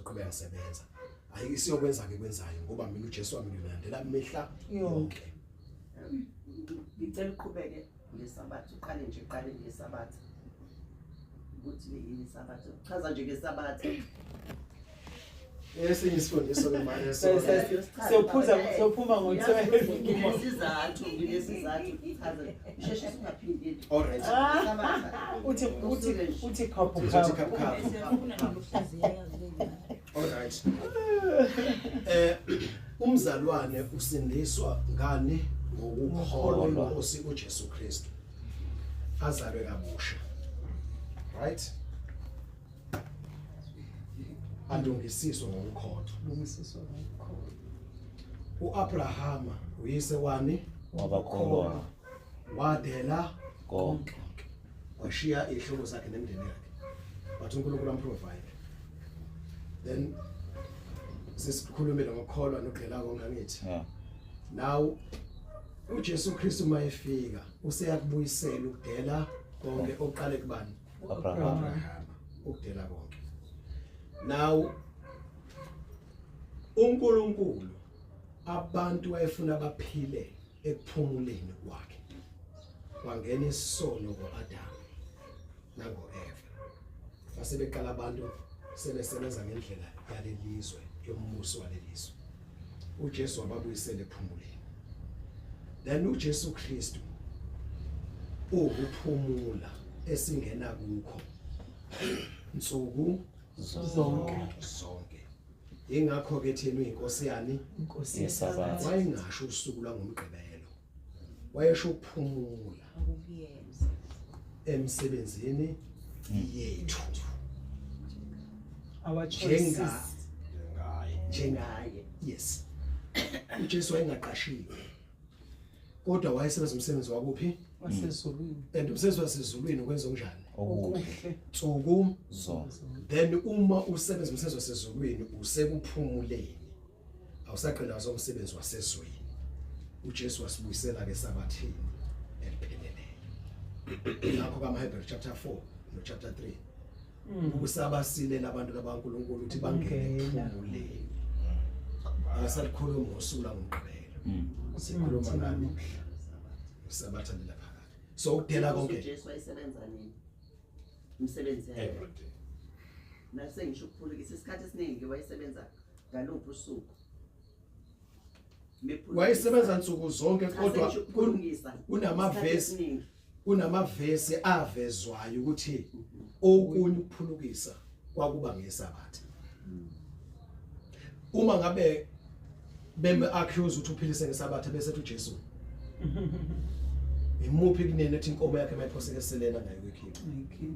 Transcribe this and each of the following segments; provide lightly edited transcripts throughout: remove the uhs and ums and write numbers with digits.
Ngizoqhubeka ngisebenza. Ayike siyokwenza ke kwenzayo ngoba mina uJesu wami ngilandela mihla yonke. Ngicela uqhubeke ngesabatha, uqale nje, uqale ngesabatha. Ukuthi yini isabatha? Chaza nje ngesabatha. Esinye isifundiso ke manje Siyophuza, siyophuma ngo-12. Nginesizathu, nginesizathu. Chaza. Usheshe ungaphindeli. All right. Isabatha. Uthi khaphu Uzothi khaphu. khaphu khaphu. Siyafuna nokuhlaziya le. All right. Umzalwane usindiswa ngani? Ngokukholwa inkosi uJesu Kristu. Azalwe kabusha. Right? Alungisiswe ngokukholwa. Lungisiswa ngokukholwa. uAbrahama uyise wani? Wabakholwa. Wadela konke. Washiya ihloko zakhe nemndeni yakhe. But uNkulunkulu amprovide. Then sesikhulumile ngokukholwa nokudela konke, angithi? Yeah. Now uJesu Kristu mayefika useyakubuyisela ukudela konke oqale kubani? Abraham. Abraham, ukudela konke. Now uNkulunkulu abantu wayefuna baphile ekuphumuleni kwakhe. Kwangena isono ngoAdam nangoEva. Base beqala abantu sebesebenza ngendlela yalelizwe, yombuso walelizwe. uJesu wababuyisela ekuphumuleni. Then uJesu Kristu ukuphumula esingena kukho nsuku zonke. Zonke. Ingakho ke thina uyinkosi yani? Inkosi yesabatha. Wayengasho usuku lwangomgqibelo, wayesho ukuphumula Akukuyenza. emsebenzini yethu. Our choices. Njenga Njengaye. Yes, uJesu wayengaqashiwe kodwa wayesebenza umsebenzi wakuphi? Wasezulwini. And umsebenzi wasezulwini ukwenza onjani? Okuhle. Okuhle. Nsuku zonke. Then uma usebenza umsebenzi wasezulwini usekuphumuleni, awusaqilazwa umsebenzi wasezweni. uJesu wasibuyisela ke sabathini elipheleleyo. Ingakho kamaHebrew chapter 4 no chapter 3 ukusabasile labantu labaNkulunkulu ukuthi bangene Bangena. ekuphumuleni. Asalikhuluma ngosuku langomgqibelo, sikhuluma ngani? Usabatha lelaphakade. So ukudela konke. uJesu wayesebenza nini? Umsebenzi yakhe. Every day. Nase ngisho ukuphulukisa isikhathi esiningi wayesebenza ngaluphi usuku? Mephulukisa. Wayesebenza nsuku zonke Cha, kodwa sengisho ukuphulukisa. kunamavesi Isikhathi esiningi. Kunamavesi avezwayo ukuthi okunye ukuphulukisa kwakuba ngesabatha. Uma ngabe beme accuse ukuthi uphilise ngesabatha, bese ethi uJesu, imuphi kunene ethi inkomo yakhe mayiphoseke eselena ngayo kuyikhipha,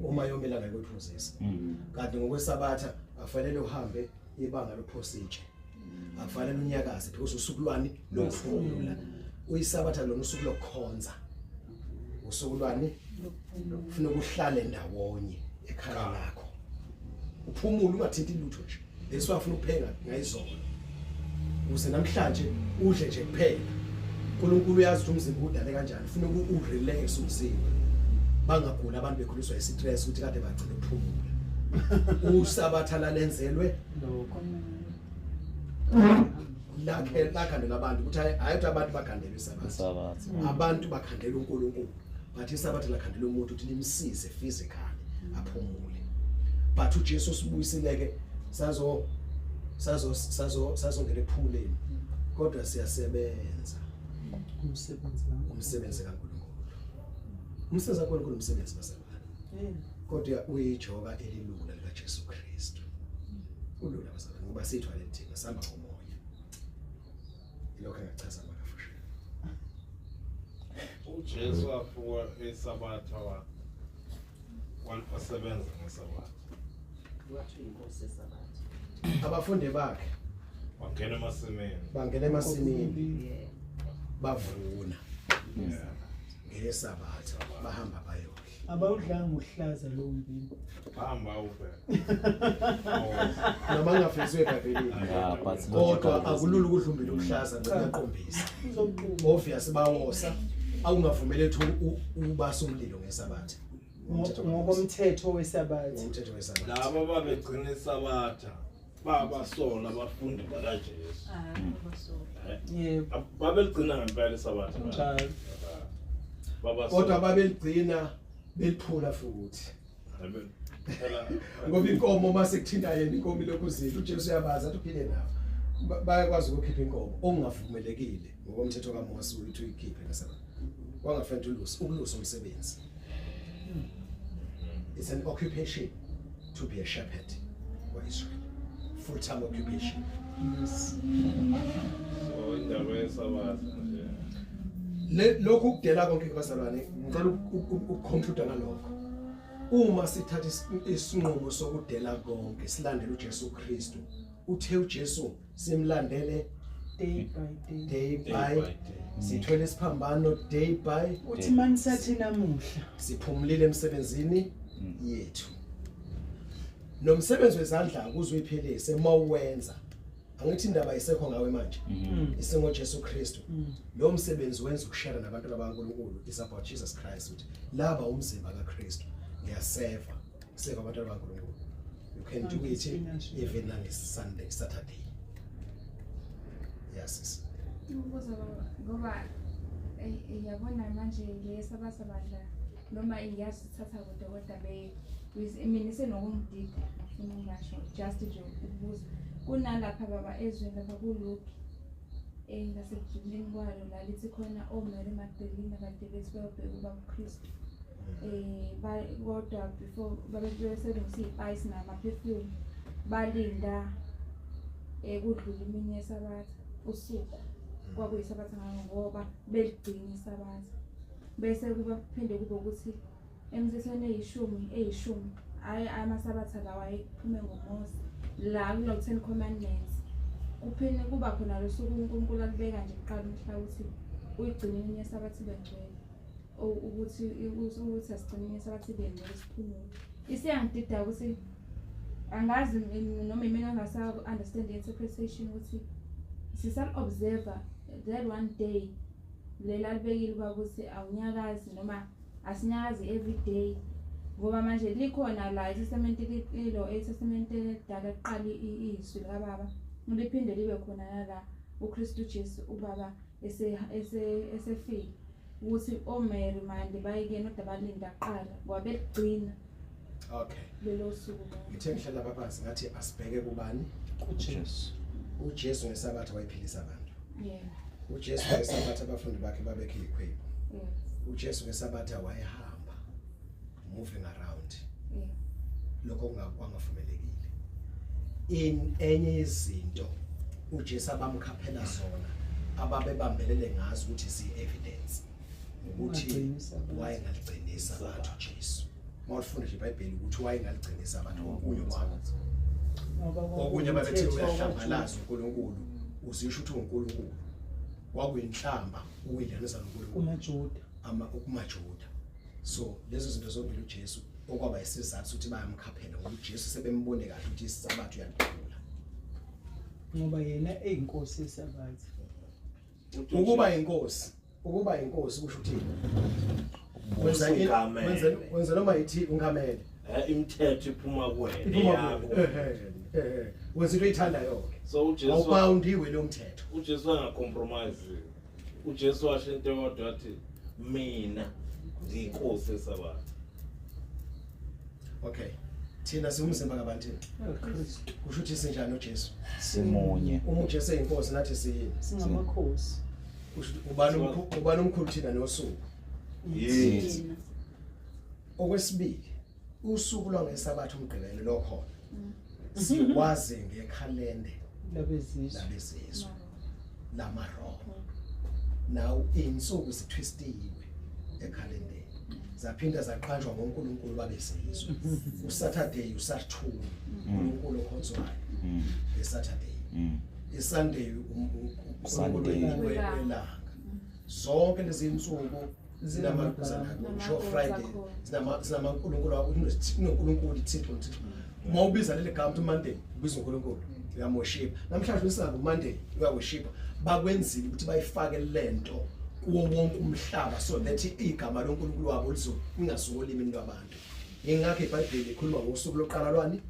uma yomela ngayo kuyiphuzisa? Kanti ngokwesabatha afanele uhambe ibanga lophosa itshe, akufanele unyakaze because usuku lwani? Lokuphumula. Uyisabatha lona usuku lokukhonza. Usuku lwani? Ufuna ukuhlale ndawonye ekhaya lakho, uphumule, ungathinti lutho nje. Leso afuna ukuphenga ngayizolo ukuze namhlanje udle nje kuphela. uNkulunkulu uyazi ukuthi umzimba udale kanjani, ufuna ukurelax umzimba, bangaguli abantu bekhuliswa isistress ukuthi kade bagcina ukuphumula. Usabatha lalenzelwe lokho. Lakhe lakhandela abantu ukuthi hayi ukuthi abantu bakhandelwe isabatha. Isabatha. Abantu bakhandela uNkulunkulu, but isabatha lakhandela umuntu ukuthi limsize physically aphumule. But uJesu usibuyisileke, sazo sazo sazo sazongena ekuphumuleni, kodwa siyasebenza. Umsebenzi wakho. Umsebenzi kaNkulunkulu, umsebenzi kaNkulunkulu, umsebenzi basebenzi, kodwa uyijoka elilula likaJesu Kristu. Ulula bazalwane ngoba sithwale thina, sihamba ngomoya. Ilokho engachaza makafushane. uJesu wafuka esabatha wa wasebenza ngesabatha. Wathi inkosi yesabatha. Abafundi bakhe wangena emasimini. Bangena emasimini, bavuna ngesabatha, bahamba bayodla. Abawudlanga uhlaza lowo mbini. Bahamba ube Noma ngafezwe eBhayibhelini, Yeah, but kodwa logically akulula ukudla umbila ukuhlaza ngiyaqombisa. Uzoquma. Obvious bawosa, awungavumeli ukuthi ubase umlilo ngesabatha. Ngokomthetho wesabatha. Ngomthetho wesabatha. Laba babegcina isabatha. Babasola abafundi bakaJesu. Ah, babasola. Yebo. Babeligcina ngempela isabatha. Kunjalo. Babasola. Kodwa babeligcina beliphula futhi. Phela Ngoba inkomo mase kuthinta yena inkomo ilokuzila uJesu uyabaza athi uphile nawo. Bayakwazi ukukhipha inkomo okungavumelekile ngokomthetho kaMose ukuthi uyikhiphe ngesabatha. Kwangafanele ulusa ukulusa umsebenzi. It's an occupation to be a shepherd kwa-Israel. Full-time occupation. Yes. So indaba yesabatha nje. Le lokhu kudela konke bazalwane ngicela ukuconclude ngalokho. Uma sithatha isinqumo sokudela konke silandele uJesu Kristu, uthe uJesu simlandele Day by day. day Day by by day. sithwele isiphambano day by Uthi manisathi namuhla. siphumulile emsebenzini yethu. Nomsebenzi wezandla ukuze uyiphilise mawuwenza. Angithi indaba isekho ngawe manje. Isingo Jesu Kristu. Lo msebenzi wenza ukushare nabantu kaNkulunkulu is about Jesus Christ ukuthi laba umzimba kaKristu. Ngiyaseva. Seva abantu kaNkulunkulu. You can do it even on Sunday, Saturday. Yes. Sis. Umbuzo baba, ngoba yabona manje le sabatha bandla noma ngiyasithatha kude kodwa mina isenokungidida ngifuna ukungasho just nje ukubuza kunalapha baba ezweni lapha kuLuke ngasekujuleni kwalo la lithi khona oMary Magdalene kade bethi bayobheka ubaba uKristu kodwa before babesebenzisa iy'payisi nama-perfume balinda kudlula imini yesabatha usuku kwakuyisabatha ngalo ngoba beligcina isabatha bese kuba kuphinde kube ukuthi emthethweni eyishumi hhayi amasabatha lawa ayephume ngoMose la kulo 10 commandments kuphinde kuba khona losuku uNkulunkulu alibeka nje kuqala umhla ukuthi uyigcine imini yesabatha ibe ngcwele ukuthi asigcine imini yesabatha ibe ngcwele siphumule. Isiyangidida ukuthi angazi noma imina ngasa-understand i-interpretation ukuthi sisal-observer that one day lela libekile uba ukuthi awunyakazi noma asinyakazi every day ngoba manje likhona la iTestament ilo eTestament elidala kuqala izwi likababa liphinde libe khona nala uKristu Jesu ubaba esefile ukuthi oMary manje bayikena kodwa balinda kuqala ngoba beligcina. Okay. Lelo suku. Ngithe ngihlala lapha phansi ngathi asibheke kubani? KuJesu. uJesu ngesabatha wayephilisa abantu. Yeah. uJesu ngesabatha abafundi bakhe babekhe ikhwebu. Yes. uJesu ngesabatha wayehamba moving around. Yeah. Lokho kungavumelekile. In enye izinto uJesu abamkhaphela zona ababebambelele ngazo ukuthi si evidence ukuthi wayengaligcinisa abantu uJesu. Mawufunda nje iBhayibheli ukuthi wayengaligcinisa abantu okunye kwabo. Okunye babethi uyahlambalaza uNkulunkulu, uzisho ukuthi uNkulunkulu. Kwakuyinhlamba ukuyilanisa noNkulunkulu kumaJuda, kumaJuda. So lezo zinto zombili uJesu okwaba isizathu ukuthi bayamkhaphela ngoba uJesu sebembone kahle ukuthi isabatha uyaliphula. Ngoba yena eyinkosi yesabatha. Ukuba inkosi kusho ukuthi wenza noma yithi ungamele. Imithetho iphuma kuwena. Wenza into oyithandayo ke. So uJesu awubawundiwe lo mthetho. uJesu angacompromise. uJesu washo into eyodwa wathi mina ngiyinkosi yesabatha. Okay. Thina siwumzimba kabantu. Kristu. Kusho ukuthi sinjani uJesu? Simunye. Uma uJesu eyinkosi nathi siyini? Singamakhosi. Kusho ukuthi ubani omkhulu thina nosuku? Yes. Okwesibili, usuku lwangesabatha umgqibelo lokhona. Sikwazi ngekhalende labezizwe lamaRoma. Now insuku zitwistiwe ekhalendeni. Zaphinda zaqanjwa ngoNkulunkulu babezizwe. uSaturday uSaturn, uNkulunkulu okhonzwayo. NgeSaturday. iSunday uNkulunkulu welanga. Zonke lezi insuku zinamakuzana ngisho Friday zinamankulunkulu unoNkulunkulu ithixo uthixo. Uma ubiza leli gama uthi Monday ubiza uNkulunkulu uyamworship. Namhlanje usingaku Monday uyaworship. Bakwenzile ukuthi bayifake lento kuwo wonke umhlaba so that igama loNkulunkulu wabo lizongasuka olimini lwabantu. Ingakho iBhayibheli ikhuluma ngosuku lokuqala lwani?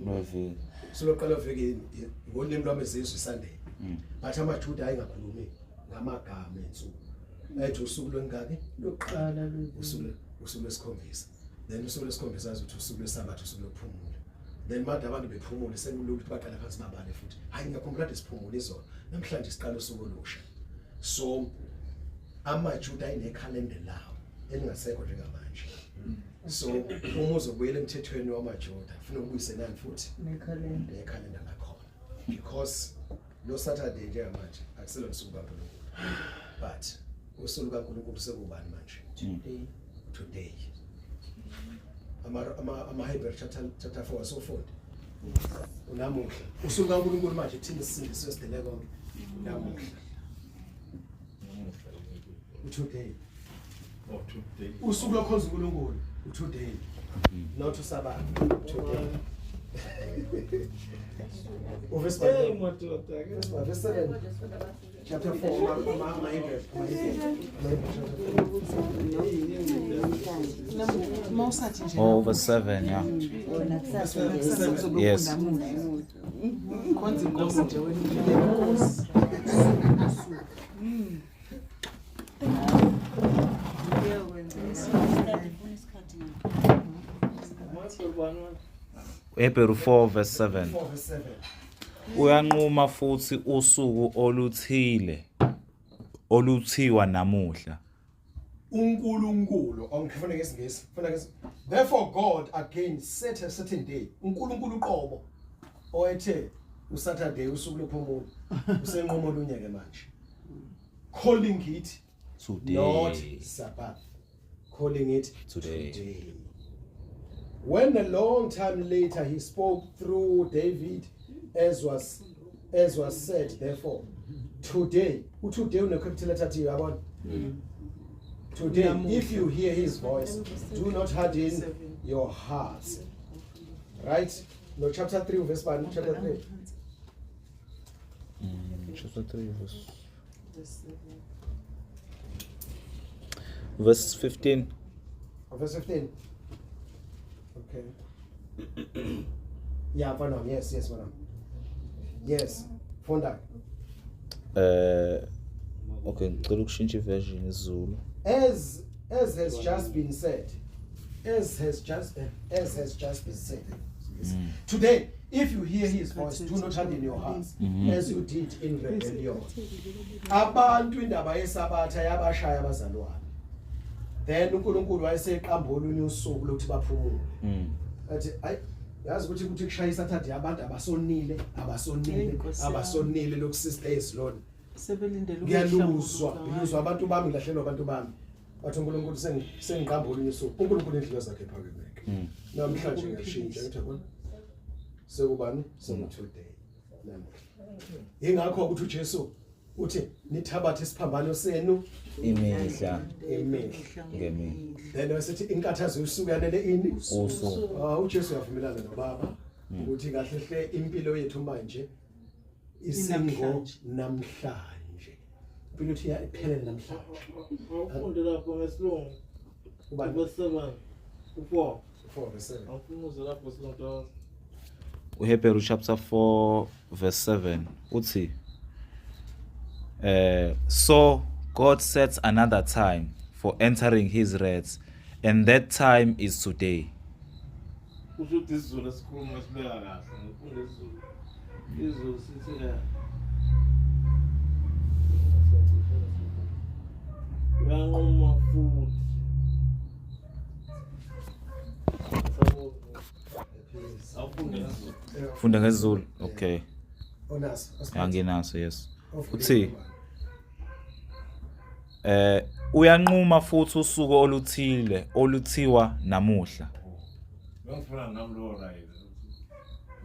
Lweviki. Usuku lokuqala lweviki ngolimi lwamezizwe Sunday. But amaJuda ayengakhulumi ngamagama ensuku. Ayithi usuku lwengaki? Lokuqala lweviki. Usuku lwesikhombisa. Then usuku lwesikhombisa azi ukuthi usuku lwesabatha, usuku lokuphumula. Then manje abantu bephumule, sekulula ukuthi baqala phansi babale futhi. Hayi, ngiyakhumbula kade siphumule izolo, namhlanje siqala usuku olusha. So amaJuda ayinekhalenda lawo elingasekho njengamanje. So uma uzobuyela emthethweni wamaJuda, ufuna ukubuyise nani futhi? Nekhalenda. Nekhalenda lakhona, because lo Saturday njengamanje akusilo usuku kaNkulunkulu, but usuku kaNkulunkulu sekubani manje? Today. Today. Ama Hebrew chapter 4 asofunda unamuhla usuku kaNkulunkulu manje, thina sisindiswe sidele konke namuhla, today. Oh, today. Usuku lokhonza uNkulunkulu today, not uSabatha, today. Uverse Hey, 1. madoda ke. Verse 7, chapter 4, ama Hebrew chapter 4. Mawusathi nje. Oh, verse 7, yeah. Verse Yes. Khonza inkosi nje wena, uphile inkosi. Hebrew 4 verse 7. 4 verse 7. Uyanquma futhi usuku oluthile oluthiwa namuhla. uNkulunkulu ongifuna ngesingisi, funa ngesi. Therefore God again set a certain day. uNkulunkulu uqobo oyethe uSaturday usuku lokuphumula usenqomo olunye ke manje, calling it Today. not Sabbath, calling it Today. Today. When a long time later he spoke through David, as was said, therefore today, utoday une capital letter T, uyabona, today Namuhla. if you hear his voice, do not harden your hearts. Right? No, chapter 3 verse 1, chapter 3. Chapter 3 verse 15. Verse 15. Okay, yeah, mfana wami. Yes, mfana wami. Yes, funda. Okay, ngicela ukushintsha iversion isiZulu. As has just been said, as has just been said, today if you hear his voice, do not harden your hearts as you did in rebellion. Abantu indaba yesabatha yabashaya abazalwane. Then uNkulunkulu wayeseqamba olunye usuku lokuthi baphumule. Athi ayi, yazi ukuthi kushaya iSaturday abantu abasonile, abasonile, Hey, Nkosi yami. abasonile lokhu 6 days lona. Sebelindele. Ngiyaluzwa, ngiluzwa abantu bami, ngilahlelwa abantu bami. Bathi uNkulunkulu sengiqamba olunye usuku. uNkulunkulu indlela zakhe phakemeke. Namhlanje ngiyashintsha, ngithi yabona sekubani, seku-today, namuhla. Ingakho ukuthi uJesu uthi nithabathe isiphambano senu Imihla imihla. Ngemihla. Then wasithi inkathazo yosuku yanele ini? Usuku. Ah, uJesu uyavumelana nobaba ukuthi kahle hle impilo yethu manje isingo Inamhlanje. namhlanje, impilo yethu iyaphelela namhlanje. Awufunde lapho ngesilungu. Ubani? Verse 7. U4. 4 verse 7. Awufuna uze lapho ngesilungu Thomas. uHebrew chapter 4 verse 7 uthi, so God sets another time for entering his rest, and that time is today. Kusho ukuthi isiZulu esikhuluma sibeka kahle. Ngifunda isiZulu. IsiZulu sithi uyanquma futhi. Sabo, awufunde ngesiZulu. Funda ngesiZulu. Okay. Onaso? Anginaso, yes. Uthi uyanquma futhi usuku oluthile oluthiwa namuhla. Bengifuna nami lo, right.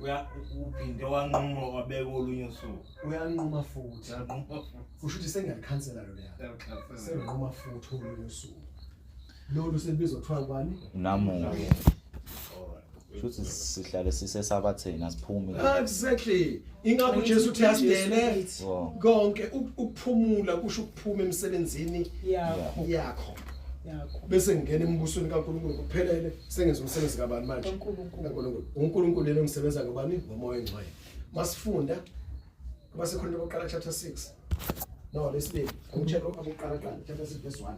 Uya uphinde wanquma wabeka olunye usuku. Uyanquma futhi. Uyanquma futhi. Kusho ukuthi sengiyalikhansela lo leya. Uyakhansela. Senginquma futhi olunye usuku, lolu selibizwa kuthiwa ngubani? Namuhla. Alright. Futhi sihlale sisesabatheni, asiphumi. Exactly, ingakho uJesu uthi asidele Wow. konke. Ukuphumula kusho ukuphuma emsebenzini Yakho. yakho. Yakho. Bese ngingena embusweni kaNkulunkulu kuphelele, sengenza umsebenzi kabani manje? KaNkulunkulu. KaNkulunkulu. UNkulunkulu yena ongisebenza ngobani? Ngomoya oNgcwele. Masifunda abaseKorinte bokuqala chapter 6. No, lesibili. Angitshela abokuqala qala chapter 6 verse 1.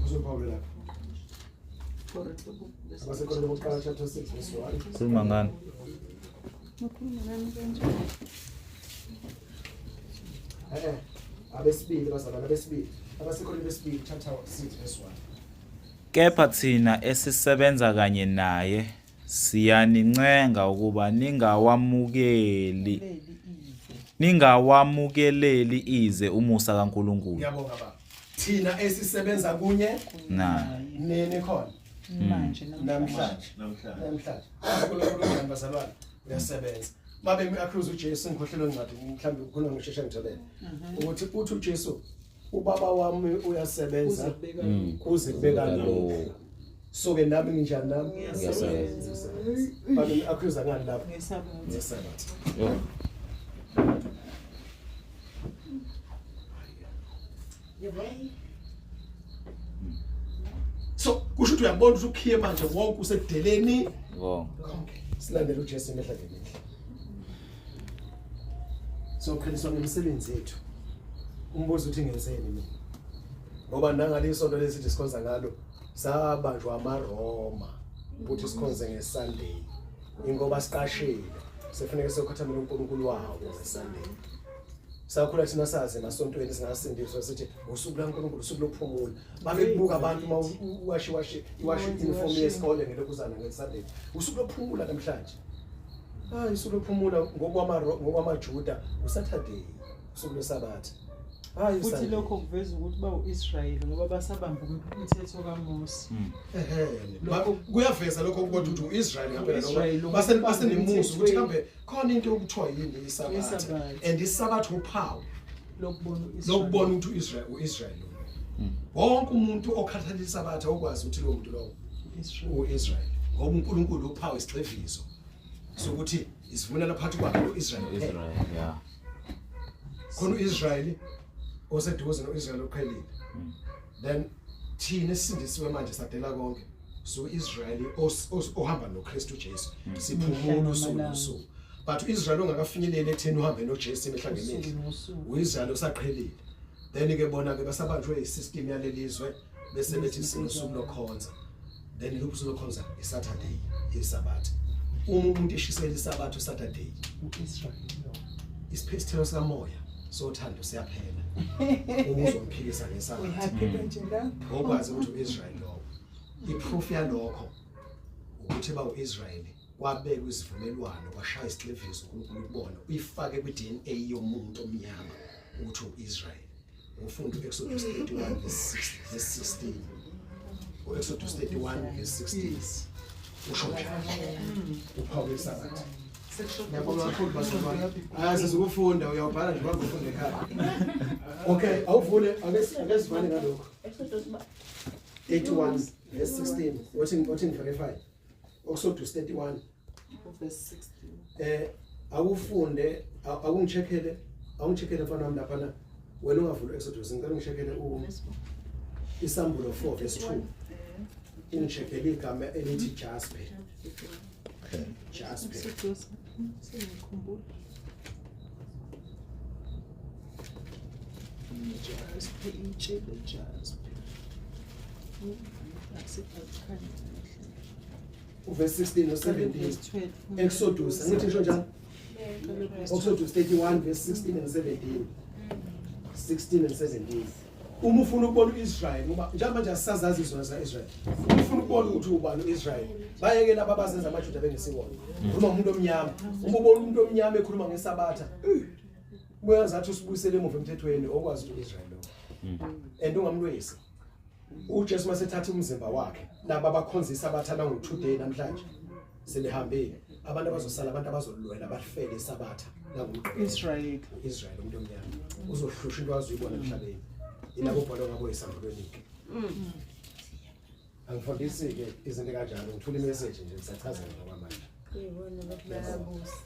Uzophawula lapho. AbaseKorinte bokuqala chapter 6 verse 1. Khuluma ngani? Abesibili bazalwane, abesibili. AbaseKorinte besibili chapter 6 verse 1. Kepha thina esisebenza kanye naye siyanincenga ukuba ningawamukeleli ize umusa kaNkulunkulu. Ngiyabonga baba. Thina esisebenza kunye naye nini khona? Manje namhlanje. Namhlanje. uNkulunkulu unjani bazalwane? Uyasebenza. Babe accuse uJesu ngikhohlelwe incwadi mhlawumbe ukhuluma ngisheshe ngitholele. Ukuthi uthi uJesu ubaba wami uyasebenza kuze kube kalokho. So ke nami nginjani nami? Ngiyasebenza. Babe accuse ngani lapho? Ngesabatha. Ngesabatha. So kusho ukuthi uyabona ukuthi ukhiye manje wonke usekudeleni konke. Silandele uJesu imihla ngemihla. So qheliswa ngemisebenzi yethu. Umbuzo uthi ngenzeni mina? Ngoba nangalisonto lesithi sikhonza ngalo sabanjwa amaRoma ukuthi sikhonze ngeSunday. Ingoba siqashile sefuneka siyokhothamela uNkulunkulu wawo ngeSunday. Sakhula thina sazi emasontweni singasindiswa sithi usuku laNkulunkulu, usuku lokuphumula. Babekubuka abantu uma uwashi washi iwashi uniform yesikole ngelokuzana ngeSunday. Usuku lokuphumula namhlanje. Hayi, usuku lokuphumula ngokwamaJuda uSaturday, usuku lweSabatha. Hayi, futhi lokho kuveza ukuthi ba uIsrael ngoba basabamba umthetho kaMose. Kuyaveza lokho ukuthi uthi uIsrael ngempela basenemusa ukuthi kambe khona into okuthiwa yini iSabatha. And iSabatha uphawu lokubona ukuthi uIsrael uIsrael. Wonke umuntu okhathalela iSabatha ukwazi ukuthi lo muntu lowo uIsrael ngoba uNkulunkulu uphawu isigxivizo sokuthi isivumelwano phakathi kwakhe noIsrael. Yeah. Khona uIsrael oseduze noIsrael oqhelile. Then thina esindisiwe manje sadela konke. So Israel ohamba noKristu Jesu siphumula usuku nosuku. But uIsrael ongakafinyeleli ekutheni uhambe noJesu imihla ngemihla. uIsrael osaqhelile. Then ke bona ke basabanjwe isystem yalelizwe bese bethi sinosuku lokhonza. Then lokhu usuku iSaturday, iSabatha. Uma umuntu eshisela iSabatha uSaturday, uIsrael isithelo sikamoya sothando siyaphela. Uma uzomphikisa ngeSabatha. Uyaphila nje lapho. Ngokwazi ukuthi uIsrael lowo. Iproof yalokho ukuthi ba uIsrael kwabekwa isivumelwano kwashaya isigxivizo uNkulunkulu kubona uyifake kwiDNA yomuntu omnyama ukuthi uIsrael. Ufunda uExodus 31 verse 16. uExodus 31 verse 16. Usho njalo. Uphawu lweSabatha. Ngiyabonga kakhulu bazalwane. Sizokufunda uyawubhala nje uhambe ufunde ekhaya. Okay, awuvule ake sivale ngalokho. 81 verse 16. Wathi ngifake file. Exodus 31 verse 16. Awufunde akungicheckele mfana wami lapha na. Wena ungavula Exodus ngicela ungicheckele iSambulo 4 verse 2. Ungicheckele igama elithi Jasper. Jasper. Sengikhumbula. Jasper, itshele Jasper. Verse 16 no 17. Exodus, angithi ngisho njalo? Exodus 31 verse 16 and 17. 16 and 17. Uma ufuna ukubona uIsrael ngoba njengoba nje asisazazi izona zaIsrael. Uma ufuna ukubona ukuthi ubani uIsrael, bayeke laba abazenza amaJuda bengesiwona. Uma umuntu omnyama, uma ubona umuntu omnyama ekhuluma ngeSabatha, uyazathi usibuyisele emuva emthethweni okwazi ukuthi uIsrael lo. And ungamlwisi. uJesu masethatha umzimba wakhe, laba abakhonza iSabatha lango2 day namhlanje selihambile. Abantu abazosala abantu abazolwela abafele iSabatha langomgqibelo. Israel umuntu omnyama uzohlusha into azuyibona emhlabeni. Ilabo bhalo ngabo esambulweni ke. Angifundisi ke izinto kanjalo, ngithula imessage nje ngisachaza ngoba manje. Uyibona bathi bayabusa.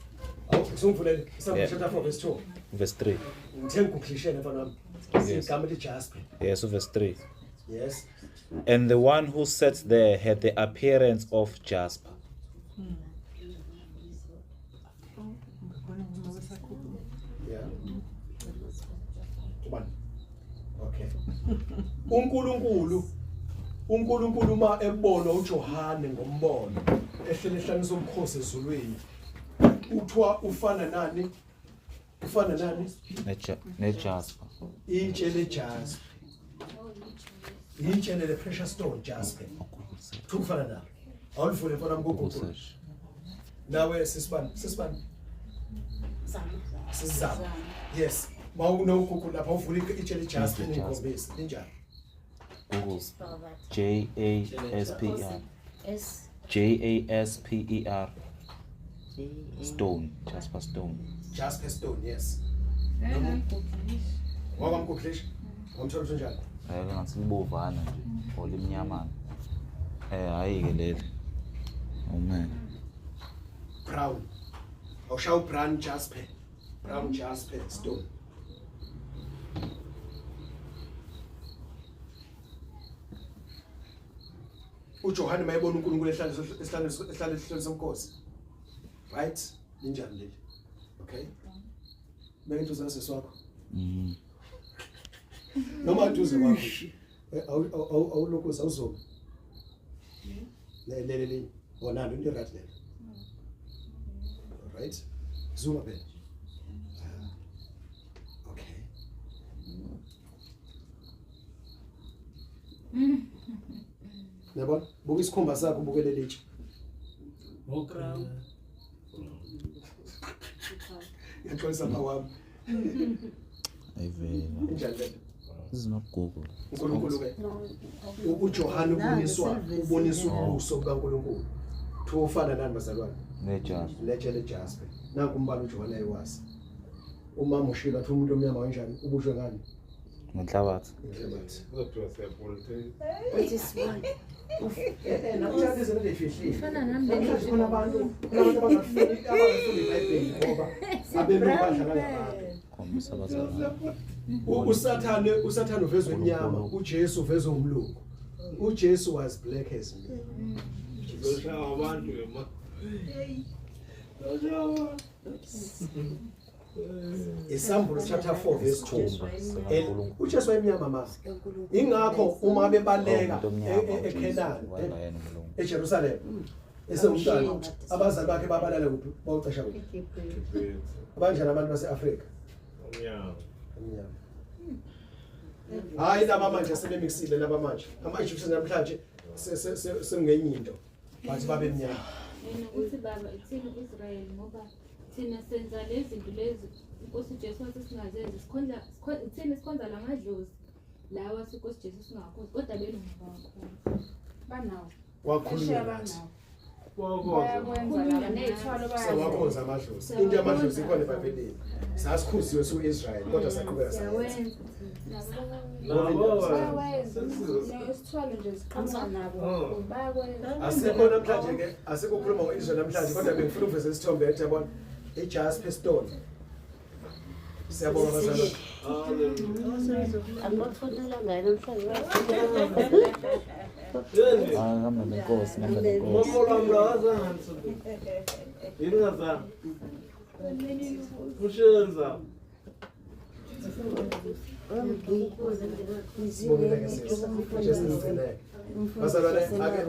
Awu usungivulele iSambulo chapter 4 verse 2. Verse 3. Ngithe ngikuklishele mfana wami. Igama elithi Jasper. Yes, verse 3. Yes. And the one who sat there had the appearance of jasper. Yeah. Ubani? Okay. uNkulunkulu uma ebona uJohane ngombono ehlele ehlanisa umkhosi ezulwini, uthiwa ufana nani? Ufana nani? Ne-jasper. Itshe le-jasper. Itshe le precious stone jasper. Kuthiwa ufana nalo. Awulivule mfana wami ku-Google. Nawe sisibani? Sisibani? Sizama. Yes. Mawuno-Google lapha uvula itshe le-jasper ngikhombise. Linjani? Google. J A S P E R. S J A S P E R. Stone. Jasper stone. Jasper stone, yes. Wakwamguglisha? Wamthola ukuthi unjani? Hayi ngathi libovana nje or limnyamana. Hayi ke leli. Oh man. Brown. Awushawu brown jasper. Brown jasper stone. uJohane mayebona uNkulunkulu ehlala esihlalo somkhosi. Right? Linjani leli? Okay. Beke eduze kasesi wakho. Noma eduze kwakho. Awulokhu awuzoba. Le le le. Wona lo right lelo. Right? Zoom phela. Okay. Yabona? Buka isikhumba sakho ubukele litshe. Brown. Ngiyaxolisa mawami. Ayivela. Injani lento? This is not Google. uNkulunkulu ke uJohane uboniswa ubuso bukaNkulunkulu. Kuthiwa ufana nani bazalwane? Ne-jasper. Letshe le-jasper. Nanku umbala uJohane ayewazi. Umama ushilo athi umuntu omnyama kanjani? Ubushwe ngani? Ngenhlabathi. Ngenhlabathi. Kodwa siyapolitiki. Namhlanje izinto ezifihlile. Ifana nami Namhlanje khona abantu abangafuni iBhayibheli ngoba abelungu badlala ngabantu. Khombisa abazalwane. uSathane uvezwe emnyama, uJesu uvezwe umlungu. uJesu was black as me. Uzoshaya abantu ke ma. Isambulo chapter 4 verse 2. uJesu wayemnyama ma. Ingakho uma bebaleka eKhenani, eJerusalem, esewumntwana, abazali bakhe babalala kuphi? Bawucesha kuphi? Abanjani abantu base-Afrika? Umnyama. Umnyama. Hayi laba manje sebemixile laba manje. Ama-Egyptians namhlanje sengenye into. Bathi babe mnyama. Yena uthi baba ithini uIsrael ngoba thina senza lezi zinto lezi inkosi Jesu wathi singazenzi sikhonza thina sikhonza lamadlozi lawa inkosi Jesu singakhonzi kodwa belungu bawakhonza. Banawo. Wakhulunywa nathi. Bayakwenza ney'thwalo Sawakhonza amadlozi. Into yamadlozi ikhona eBhayibhelini. Sasikhuziwe su-Israel kodwa saqhubeka sayenza. Bayawenza. Isithwalo nje siqhamuka nabo. Bayakwenza. Asikho namhlanje ke, asikho ukukhuluma ngo-Israel namhlanje kodwa bengifuna ukuveza isithombe ethi yabona i-jasper stone. Siyabonga bazalwane. Angibafonela ngayo namhlanje. Hayi hamba nenkosi, hamba nenkosi. Sibongile ke sisi. Jesu ngigcineke. Bazalwane ake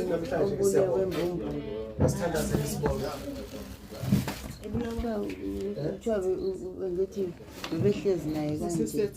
namhlanje ke siyabonga. Asithandazele sibonga. Kuthiwa ngithi bebehlezi naye kanje.